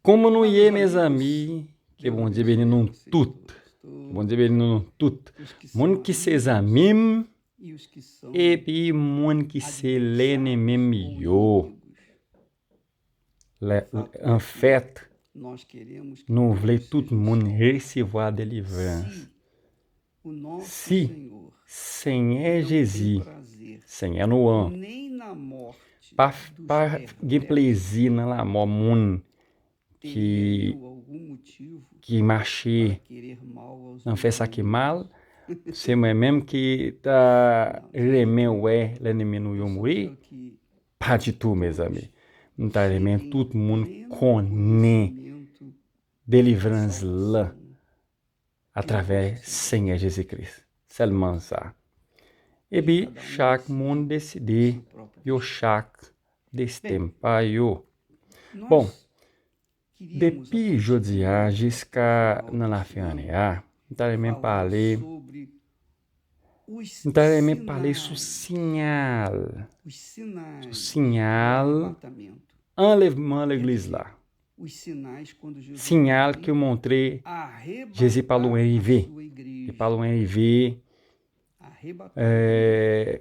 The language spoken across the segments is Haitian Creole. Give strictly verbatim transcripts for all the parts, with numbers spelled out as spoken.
Kòman nou ye, mezanmi? Ke Bondye beni nou tout. Ke Bondye beni nou tout. Moun ki se zanmi m, epi moun ki se lènmi m yo. Anfèt, nou vle tout moun resevwa delivrans. Si Senyè Jezi, Senyè nou an, pa, pa gen plezi nan lanmò moun ki, ki mache nan fè sa ki mal, se mwen menm ki ta renmen wè lènmi nou yo mouri. Pa ditou, mezanmi. M ta renmen tout moun konnen delivrans lan atravè Senyè Jezi Kris. Sèlman sa. Epi, chak moun deside yo chak desten pa yo. Bon, depi jodi a jiska nan lafen ane a, m ta renmen pale, m ta renmen pale sou siyal, sou siyal anlèvman legliz la. Siyal ki montre Jezi pa lwen rive. Li pa lwen rive, eh,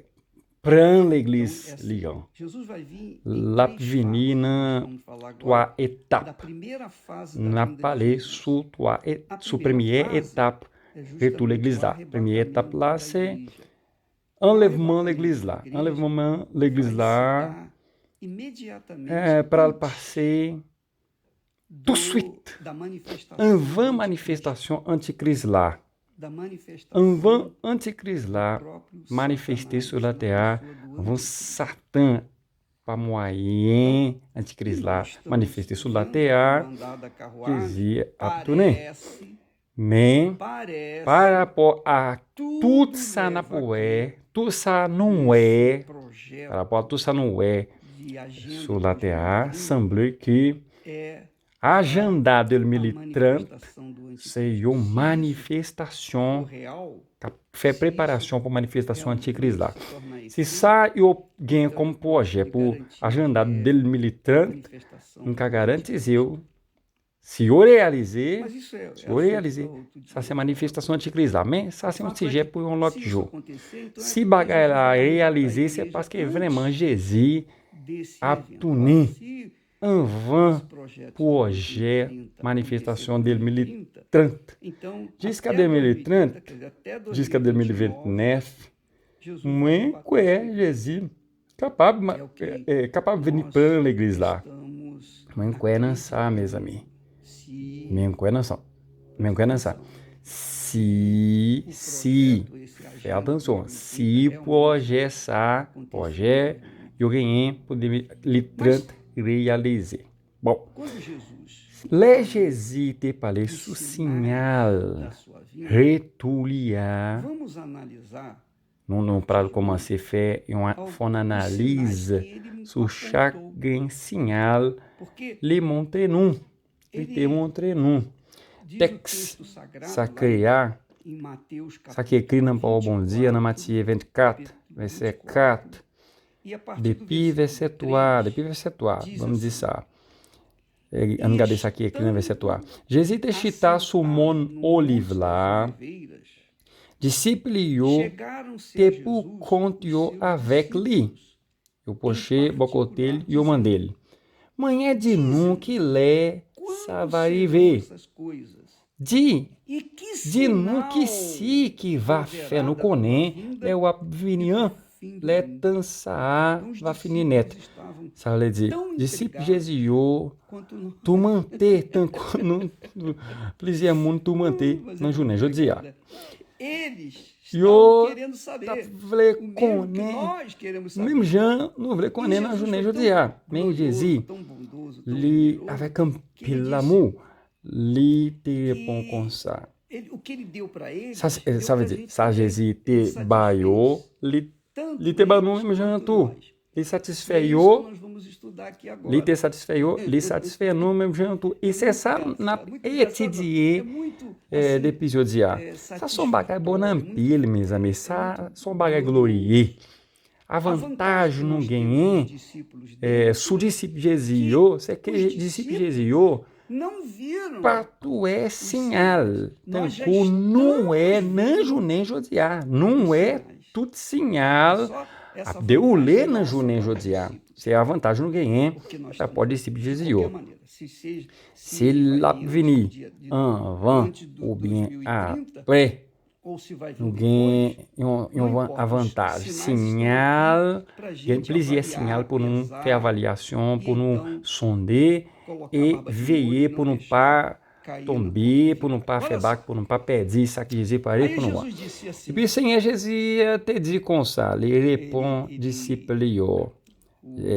pran legliz li an. L ap vini nan twa etap. N ap pale sou twa e-, sou premye etap retou legliz la. Premye etap la, se anlèvman legliz la. Anlèvman legliz la, eh, pral pase touswit, anvan manifestasyon antikris la, anvan antikris la manifeste sou latè a, anvan Satan pa mwayen antikris la manifeste sou latè a, Jezi ap tounen. Men, pa rapò a tout sa n ap wè, tout sa nou wè, pa rapò a tout sa nou wè sou latè a, sanble ke ajanda de mil trant se yon manifestasyon k ap fè preparasyon pou manifestasyon antikris la. Se sa yo gen kòm pwojè pou ajanda de mil trant, m ka garantize w, si yo reyalize, si yo reyalize, sa se manifestasyon antikris la. Men sa se yon sijè pou yon lòt jou. Si bagay la reyalize, se paske vrèman Jezi ap tounen anvan pwojè manifestasyon de mil trant. Jiska de mil trant, jiska de mil ventnèf, mwen kwè Jezi kapab, eh, eh, kapab vini pran legliz la. Mwen kwè nan sa, mezanmi. Mwen kwè nan sa. Mwen kwè nan sa. Si, si, fè atansyon, si pwojè sa, pwojè yo genyen pou de mil trant reyalize. Bon, lè Jezi te pale sou siyal retou li a, nou, nou pral kòmanse fè yon, fè yon analiz sou chak grenn siyal li montre nou, li te montre nou. Tèks sakre a, sa ki ekri nan Pawòl Bondye a, nan Matye vennkat, vèsè kat, depi vèsè twa, depi vèsè twa, ban m di sa. E, ann gade sa ki ekri nan vèsè twa. Jezi te chita sou mòn Oliv la. Disip li yo te pou kont yo avèk li. Yo pwoche bò kote l, yo mande l, "Manyen di nou ki lè sa va rive? Di, di nou ki si ki va fè nou konnen lè w ap vini an, lè tan sa a va fini nèt." Sa vle di, disip Jezi yo toumante tankou nou, plizyè moun toumante nan jounen jodi a. Yo t ap vle konnen, menm jan nou vle konnen nan jounen jodi a. Men Jezi, li avèk anpil lanmou, li te reponn konsa. Sa, sa vle di, sa Jezi te ba yo, li, li te ba nou menm jan tou. Li satisfè yo, li te satisfè yo, li satisfè nou menm jan tou. E se sa n ap etidye, eh, depi jodi a. Sa se yon bagay bon anpil, mezanmi. Sa se yon bagay gloriye. Avantaj nou genyen, eh, sou disip Jezi yo, se ke disip Jezi yo, pa tou wè siyal tankou nou wè nan jounen jodi a. Nou wè tout siyal ap dewoule nan jounen jodi a. Se avantaj nou genyen rapò disip Jezi yo. Si l ap vini anvan oubyen apre, nou gen yon, yon avantaj. Siyal, gen plizyè siyal pou nou fè evalyasyon, pou nou sonde e veye pou nou pa tonbe, pou nou pa fè bak, pou nou pa pèdi sa ke Jezi pare pou nou an. Epi Senyè Jezi te di konsa, li reponn disip li yo.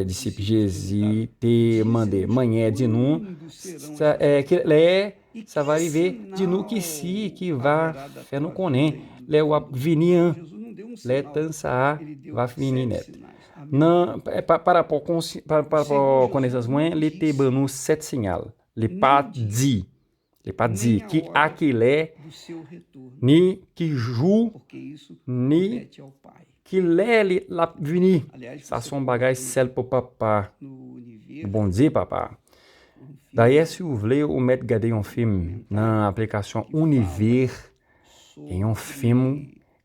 Disip Jezi te mande, Manyè, di nou sa, kilè sa va rive, di nou ki si ki va fè nou konnen lè w ap vini an, lè tan sa a va fini nèt. Nan, pa, pa rapò konsi-, pa, pa rapò konesans mwen, li te ban nou sèt siyal. Li pa di, li pa di ki a ki lè, ni ki jou, ni ki lè li, l ap vini. Sa se yon bagay sèl pou Papa, Bondye Papa. Dayè, si w vle, ou mèt gade yon fim nan aplikasyon Onivè. Gen yon fim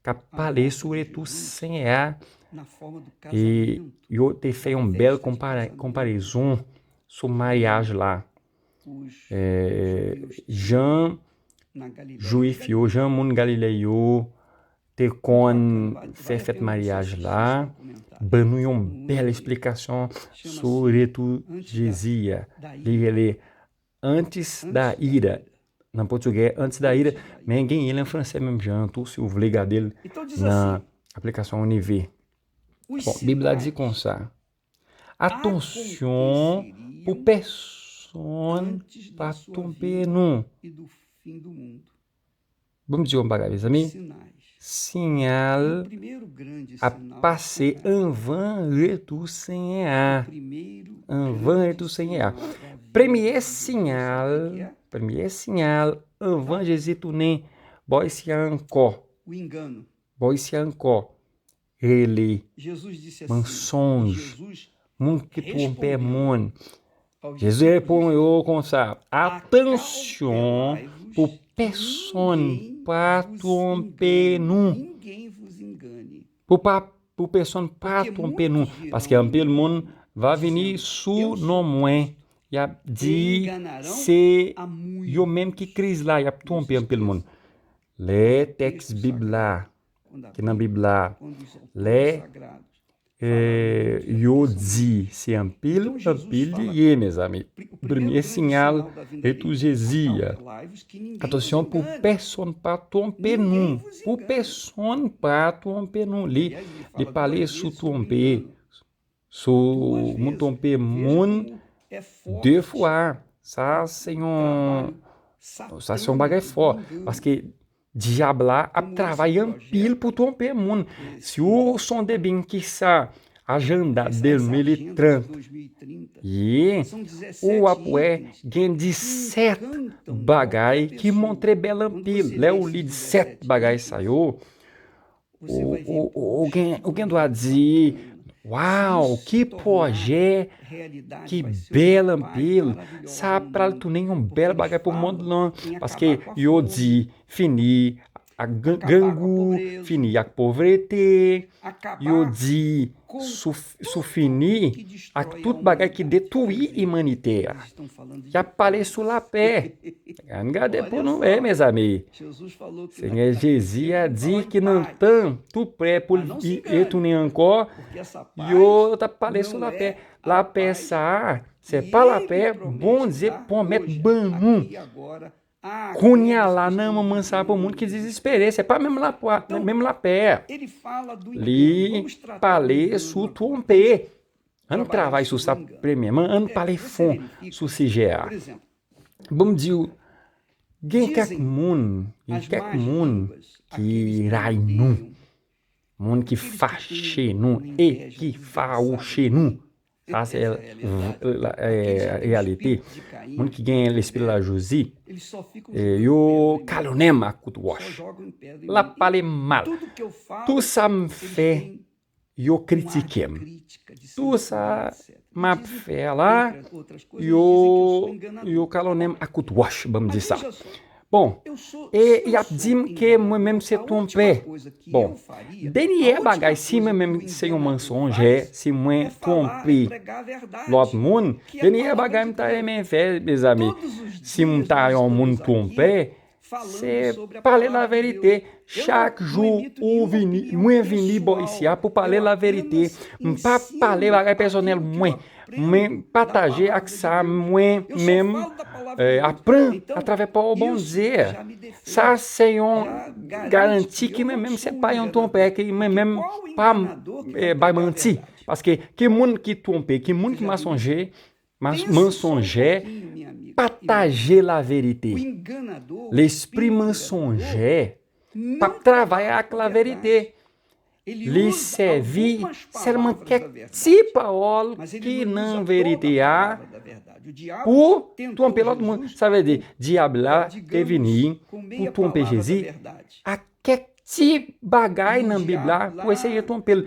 k ap pale sou retou Senyè a. E yo te fè yon bèl konpare-, konparezon sou maryaj la. E, jan Jwif yo, jan moun Galile yo te konn fè fèt maryaj la, ban nou yon bèl esplikasyon sou retou Jezi a. Li rele Antes da Ida. Nan pòtugè, Antes da Ida, men genyen l an fransè menm jan an tou, si w vle gade l nan aplikasyon Onivè. Bon, Bib la di konsa, Atansyon pou pèsonn pa twonpe nou. Ban m di w yon bagay, mezanmi. Siyal ap pase anvan retou Senyè a. Anvan retou Senyè a. Premye siyal, premye siyal anvan Jezi tounen bò isi a ankò. Bò isi a ankò. Rele mansonj, moun ki twonpe moun. Jezi reponn yo konsa, atansyon pou pèsonn pa twonpe nou. Pou pa, pou pèsonn pa twonpe nou. Paske anpil moun va vini sou non mwen. Y ap di se yo menm ki Kris la, y ap twonpe anpil moun. Lè tèks Bib la, ki nan Bib la, lè, e, yo di, se anpil, anpil li ye, mezanmi. Premye siyal retou Jezi a. Atansyon pou pèsonn pa twonpe nou. Pou pèsonn pa twonpe nou. Li, li pale sou twonpe. Sou moun twonpe moun de fwa, sa se yon, sa se yon bagay fò. Paske dyab la ap travay anpil pou twonpe moun. Si w sonde byen kisa ajanda de mil e trant ye, ou ap wè gen disèt bagay ki montre bèl anpil. Lè ou li disèt bagay sa yo, ou, ou, ou, ou gen, ou gen dwa di, waw, ki pwojè ki bèl anpil. Sa pral tounen yon bèl bagay pou mond lan. Paske yo di fini ak gran-, grangou, fini ak povrete. Yo di sou, sou fini ak tout bagay ki detwi imanite a. Y ap pale sou lapè. Ann gade pou nou wè, mezanmi. Senyè Jezi a di ki nan tan tou prè pou l retounen ankò, yo t ap pale sou lapè. Lapè sa a, se pa lapè Bondye pwomèt ban nou. Kounye a la, nan moman sa a, pou moun ki dezespere, se pa menm lapwa-, menm lapè. Li pale sou twonpe. Ann travay sou sa premyèman, ann pale fon sou sijè a. Ban m di w, gen kèk moun, gen kèk moun ki rayi nou, moun ki fache nou e ki fawouche nou. Sa se v-, la, e, reyalite. Moun ki gen lespri lajouzi, e, yo kalonnen m ak kout wòch. L ap pale m mal. Tou sa m fè, yo kritike m. Tou sa m ap fè la, yo, yo kalonnen m ak kout wòch, ban m di sa. Bon, e y ap di m ke mwen menm se twonpè. Bon, dènyè bagay, si mwen menm se yon mansonjè, si mwen twonpe lòt moun, dènyè bagay m ta renmen fè, mezanmi, si m ta yon moun twonpè, se pale laverite. Chak jou ou vini, mwen vini bò isi a pou pale laverite. M pa pale bagay pèsonèl mwen. Mwen pataje ak sa mwen menm, eh, aprann atravè pawòl Bondye a. Sa se yon garanti ki mwen menm se pa yon twonpè, ki mwen menm pa, eh, bay manti. Paske ki moun ki twonpe, ki moun ki masonje, mas-, mansonjè, pataje laverite. Lespri mansonjè p ap travay ak laverite. Li sèvi sèlman kèk ti pawòl ki nan verite a pou twonpe lòt moun. Sa vle di, dyab la te vini pou twonpe Jezi ak kèk ti bagay nan Bib la pou eseye twonpe l.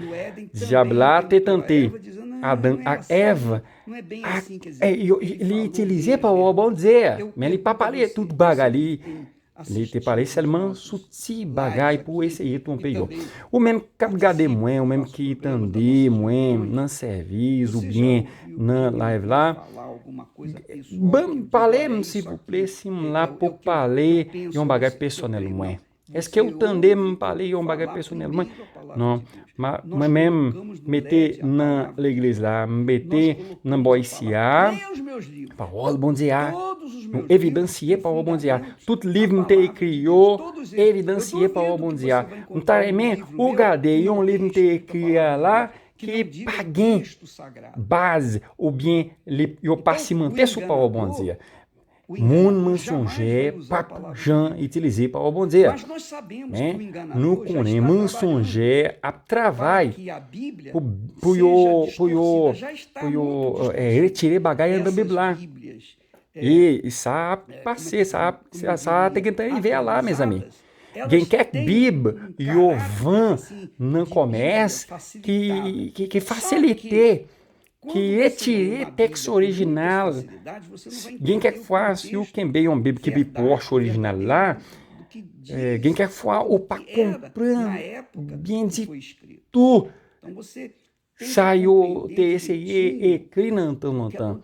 Dyab la te tante Adan ak Èv, ak, e, yo, li itilize pawòl Bondye a, men li pa pale tout bagay. Li, li te pale sèlman sou ti bagay pou eseye twonpe yo. Ou menm k ap gade mwen, ou menm ki tande mwen nan sèvis oubyen nan live la, ban m, pale m, silvouplè, si m la pou pale yon bagay pèsonèl mwen. Èske w tande m pale yon bagay pèsonèl mwen? Non. Ma-, mwen menm, mete nan legliz la, m mete nan bò isi a, pawòl Bondye a, nou evidansye pawòl Bondye a. Tout liv m te ekri yo, evidansye pawòl Bondye a. M ta renmen ou gade yon liv m te ekri a la, ki pa gen baz oubyen li, yo pa simante sou pawòl Bondye a. Moun mansonjè p ap jan itilize pawòl Bondye a. Men, nou konnen mansonjè ap travay pou, pou yo, pou yo, pou yo, eh, retire bagay anndan Bib la. E sa ap pase, sa ap, sa, sa te gentan rive a la, mezanmi. Gen kèk Bib yo vann nan kòmès ki, ki, ki fasilite, ki retire tèks orijinal. Gen kèk fwa, si w kenbe yon Bib ki pi pwòch orijinal la, eh, gen kèk fwa ou pa konprann byen ditou sa yo te eseye ekri nan tan lontan.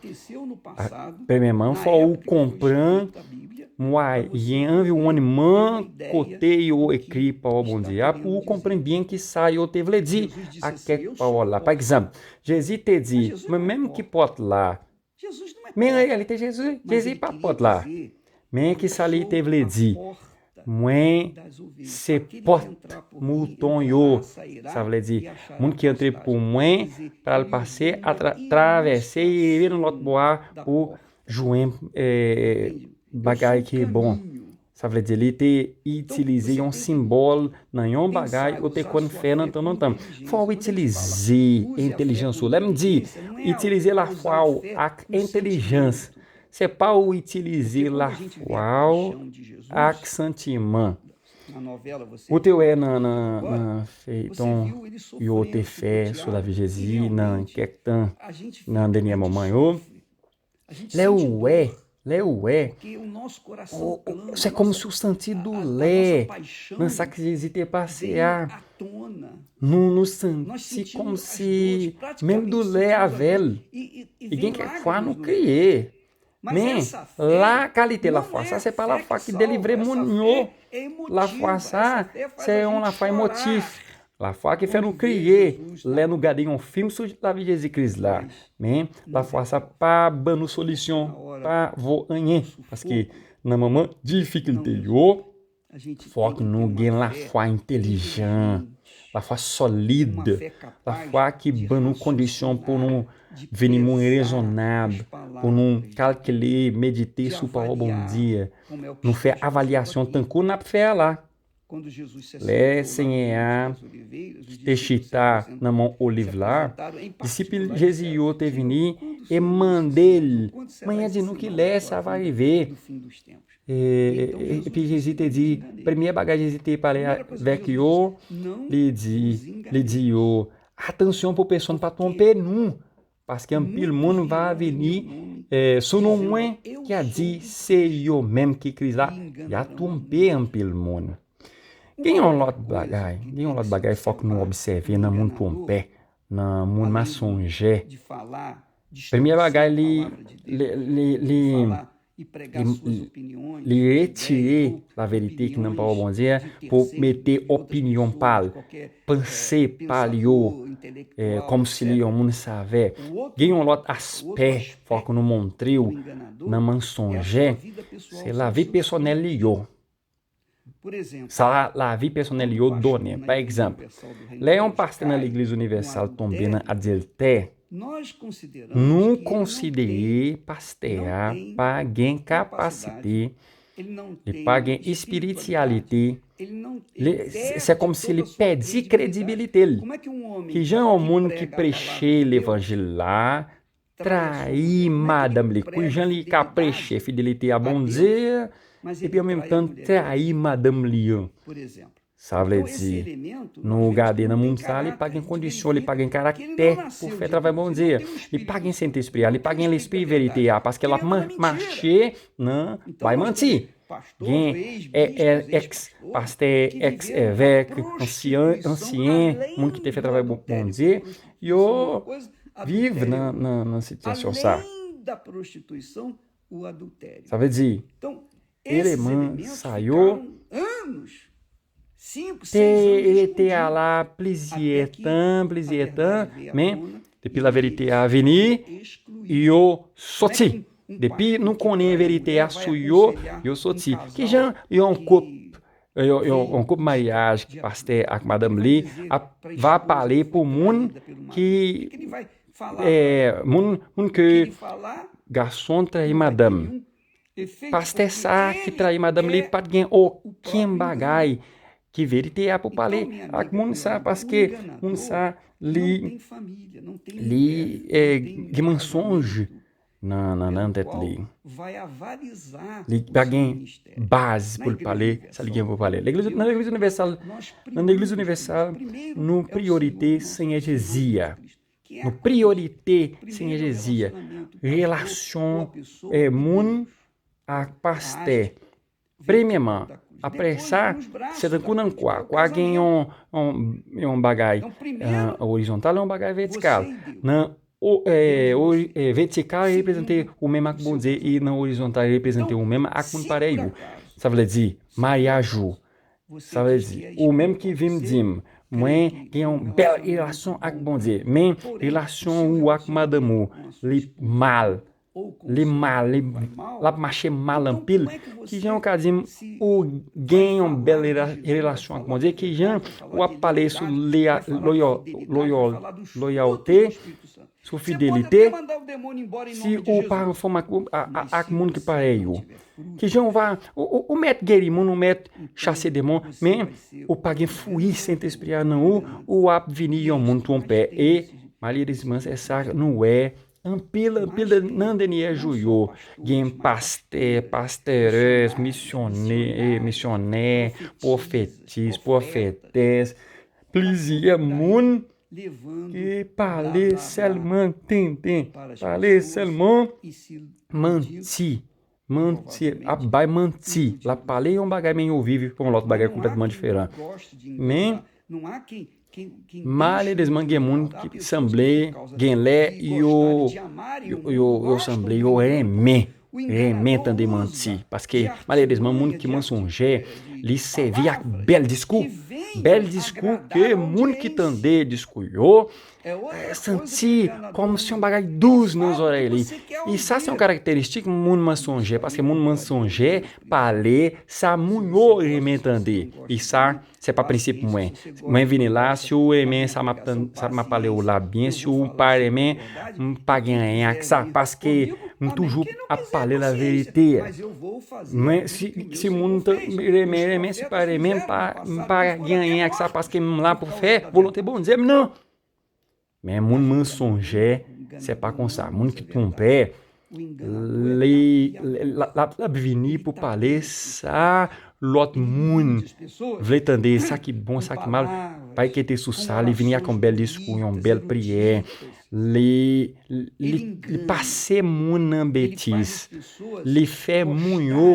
A, premyèman, fò ou konprann mwayen, anviwònman kote yo ekri pawòl Bondye a pou ou konprann byen ki sa yo te vle di ak kèk pawòl la. Pa egzanp, Jezi te di, "Mwen menm ki pòt la." Men an reyalite, Jezi, Jezi pa pòt la. Men ki sa li te vle di? "Mwen se pòt mouton yo." Sa vle di, moun ki antre pou mwen pral pase, atra-, travèse, e rive nan lòt bò a pou jwenn, eh, bagay ki bon. Sa vle di, li te itilize yon senbòl nan yon bagay ou te konn fè nan tan lontan. Fò w itilize entèlijans ou. Lè m di itilize lafwa w ak entèlijans, se pa w itilize lafwa w ak santiman. Ou te wè nan, nan, nan feyton yo te fè sou lavi Jezi nan kèk tan, nan dènye moman yo. Lè ou wè, lè ou wè, o, o, se kòmsi ou santi doulè nan sa ke Jezi te pase a. Nou, nou santi kòmsi menm doulè avè l. E gen kèk fwa nou kriye. Men, la kalite lafwa sa, se pa lafwa ki delivre moun yo. Lafwa sa, se yon lafwa emotif. Lafwa ki fè nou kriye lè nou gade yon fim sou lavi Jezi Kris la. Men, lafwa sa pa ban nou solisyon, pa vo anyen. Paske nan moman difikilte yo, fòk nou gen lafwa entèlijan, lafwa sòlid, lafwa ki ban nou kondisyon pou nou vini moun rezonab, pou nou kalkile, medite sou pawòl Bondye. Nou fè evalyasyon tankou n ap fè a la. Lè Senyè a te chita nan Mòn Oliv la, disip Jezi yo te vini e mande l, "Mwen, di nou ki lè sa va rive?" E, e, epi Jezi te di, premye bagay Jezi te pale avèk yo, li di, li di yo, Atansyon pou pèsonn pa twonpe nou, paske anpil moun va vini eh, sou non mwen, ki a di se yo menm ki Kris la, y a twonpe anpil moun. Gen yon lòt bagay, gen yon lòt bagay fòk nou obsève nan moun twonpè, nan moun masonjè. Premye bagay li li li li li, li retire laverite ki nan pawòl Bondye a pou mete opinyon pa l, panse pa l yo, eh, kòmsi li yon moun savè. Gen yon lòt aspè fòk nou montre w nan mansonjè, se lavi pèsonèl li yo. Sa lavi pèsonèl yo donnen. Pa egzanp, lè yon pastè nan Legliz Inivèsal tonbe nan adiltè, nou konsidere pastè a pa gen kapasite, li pa gen espirityalite, se kòmsi li pèdi kredibilite l. Kijan yon moun ki preche levanjil la trayi madanm li? Kijan li ka preche fidelite a Bondye epi an menm tan trayi madanm li an? Sa vle di, nou gade nan moun sa, li pa gen kondisyon, li pa gen karaktè pou fè travay Bondye. Li pa gen Sentespri a, li pa gen lespri verite a, paske l ap mache nan bay manti. Gen èks pastè, èks evèk, ansyen, ansyen moun ki te fè travay Bondye, yo viv nan, nan, nan sitiyasyon sa. Sa vle di, eleman sa yo te rete a la plizyè tan, plizyè tan, men depi laverite a vini, yo soti. Depi nou konnen verite a sou yo, yo soti. Kijan yon koup, yon, yon, yon koup maryaj ki pastè ak madanm li ap, va pale pou moun ki, eh, moun, moun ke gason trayi madanm? Pastè sa a ki trayi madanm li pa t gen okenn bagay ki verite a pou pale ak moun sa, paske moun sa li, li eh, gen mansonj nan, nan, nan tèt li. Li pa gen baz pou l pale sa li gen pou pale. Legliz, nan Legliz Inivèsal, nan Legliz Inivèsal, nou priyorite Senyè Jezi a. Nou priyorite Senyè Jezi a. Relasyon eh, moun ak pastè. Premyèman, apre sa, se tankou nan kwa. Kwa gen yon, yon, yon bagay eh, orizontal, yon bagay vètikal. Nan o, eh, o, eh, vètikal reprezante ou menm ak Bondye, e nan orizontal reprezante ou menm ak moun parèy ou. Sa vle di, maryaj ou. Sa vle di, ou menm ki vin di m, mwen gen yon bèl relasyon ak Bondye, men relasyon ou ak madanm ou, li mal. Li mal, li, l ap mache mal anpil. Kijan w ka di m ou gen yon bèl rela-, relasyon ak Bondye? Kijan w ap pale sou loya-, loyal-, loyal-, loyalte, sou fidelite, si ou pa anfòm ak, a, a, ak moun ki parèy ou? Kijan w va, ou, ou, ou mèt geri moun, ou mèt chase demon, men ou pa gen fwi Sentespri a nan ou, ou ap vini yon moun twonpè. E malerezman, se sa nou wè. Anpil, anpil de, nan dènye jou yo, gen pastè, pastèrès, misyonè, misyonè, pwofetis, pwofetès, plizyè moun ki pale sèlman tenten, pale sèlman manti, manti, ap bay manti, l ap pale yon bagay, men yo viv yon lòt bagay konplètman diferan. Men, malerezman, gen moun ki sanble, gen lè, yo, yo, yo, yo sanble, yo renmen, renmen tande manti. Paske, malerezman, moun ki mansonjè, li sèvi ak bèl diskou. Bèl diskou ke moun ki tande diskou yo, eh, santi kòmsi yon bagay dous nan zòrèy li. E sa se yon karakteristik moun mansonjè, paske moun mansonjè pale sa moun yo renmen tande. E sa, se pa prensip mwen. Mwen vini la, si w renmen sa m ap tann, sa m ap pale w la byen, si w pa renmen, m pa gen anyen ak sa, paske m toujou ap pale laverite. Men si, si moun t-, renmen, renmen, si pa renmen, m pa, m pa gen anyen ak sa, paske m la pou fè volonte Bondye m nan. Men moun mansonjè, se pa konsa. Moun ki twonpè, li, li, l ap, l ap vini pou pale sa lòt moun vle tande, sa ki bon, sa ki mal. pa enkyete sou sa, li vini ak yon bèl diskou, yon bèl priyè. Li, li, li pase moun nan betiz. Li fè moun yo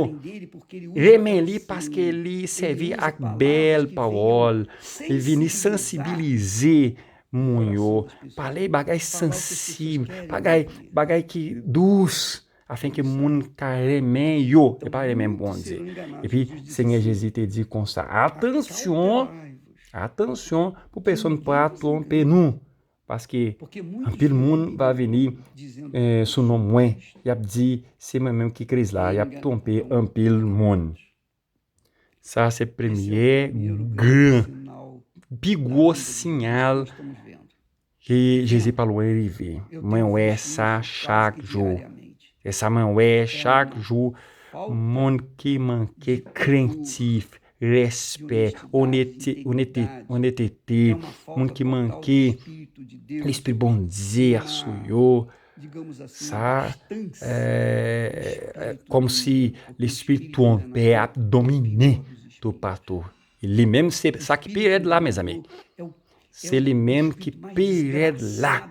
renmen li paske li sèvi ak bèl pawòl. Li vini sansibilize moun yo, pale bagay sansib, bagay, bagay ki dous, afenke moun ka renmen yo, e pa renmen Bondye. Epi, Senyè Jezi te di konsa, atansyon, atansyon pou pèsonn pa twonpe nou. Paske anpil moun va vini eh, sou non mwen, y ap di, se mwen menm ki Kris la, y ap twonpe anpil moun. Sa se premye gran, pi gwo siyal ke Jezi pa lwen rive. Mwen wè sa chak jou. E sa mwen wè chak jou, moun ki manke krentif, respè, onete, onete, onetete, moun ki manke Lespri Bondye a sou yo. Sa, eh, kòmsi lespri twonpè ap domine toupatou. Li menm se sa ki pi rèd la, mezanmi. Se li menm ki pi rèd la.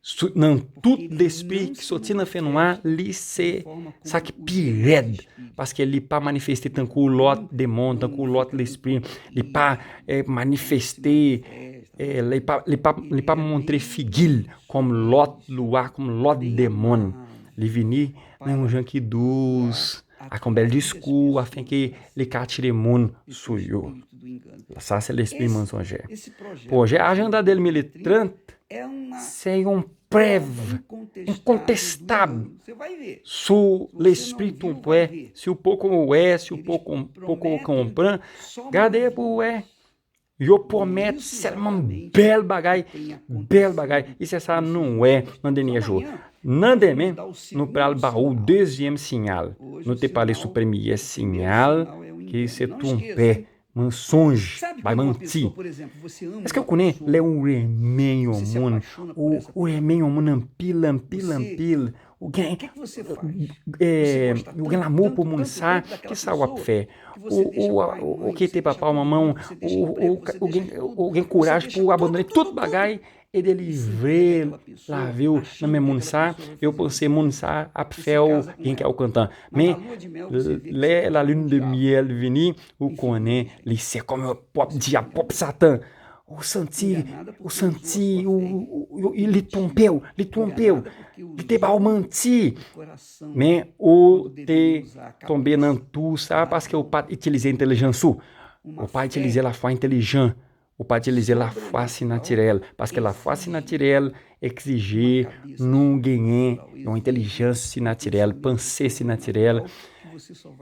Sou- Nan tout lespri ki soti nan fènwa, li se sa ki pi rèd. Paske li pa manifeste tankou lòt demon, tankou lòt lespri. Li pa eh, manifeste, eh, li pa, li pa, li pa montre figi l kòm lòt lwa, kòm lòt demon. Li vini nan yon jan ki dous, ak yon bèl diskou, afenke li ka atire moun sou yo. Sa se lespri mansonjè. Pwojè Ajanda de mil trant se yon prèv enkontestab sou lespri twonpè. Si w poko wè, si w poko, poko konprann, gade pou w wè. Yo pwomèt sèlman bèl bagay, bèl bagay. E se sa nou wè nan dènye jou. Nan demen, nou pral ba ou dezyèm siyal. Nou te pale sou premye siyal, ki se twonpè, mansonj, bay manti. Èske w konnen lè ou renmen yon moun, ou, ou renmen yon moun anpil, anpil, anpil, ou gen, eh, ou gen lanmou pou moun sa, ki sa w ap fè? Ou, ou, ou, ou kite papa w, manman w, ou, ou, ou, ou gen, ou gen kouraj pou w abandone tout bagay e delivre lavi w nan men moun sa, e w panse moun sa ap fè w gen kè w kontan. Men, lè la lune de miel vini, ou konnen li se kòm yon pwòp dyab, pwòp Satan. Ou santi, ou santi, ou, ou, ou, li twonpe w, li twonpe w, li te ba w manti. Men ou te tonbe nan tou sa paske ou pa t itilize entèlijans ou. Ou pa itilize lafwa entèlijan. Ou pa itilize lafwa sinatirèl. Paske lafwa sinatirèl egzije nou genyen yon entèlijans sinatirèl, panse sinatirèl,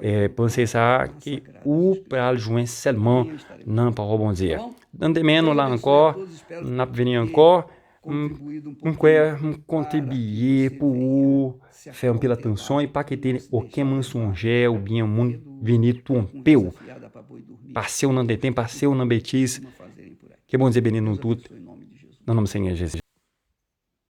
e panse sa ke ou pral jwenn sèlman nan pawòl Bondye a. Nan demen, nou la ankò, n ap vini ankò. M, m kwè m kontribiye pou ou fè anpil atansyon e pa kite okenn mansonjè oubyen moun vini twonpe w. Pase w nan tenten, pase w nan betiz. Ke Bondye beni nou tout, nan non Senyè Jezi.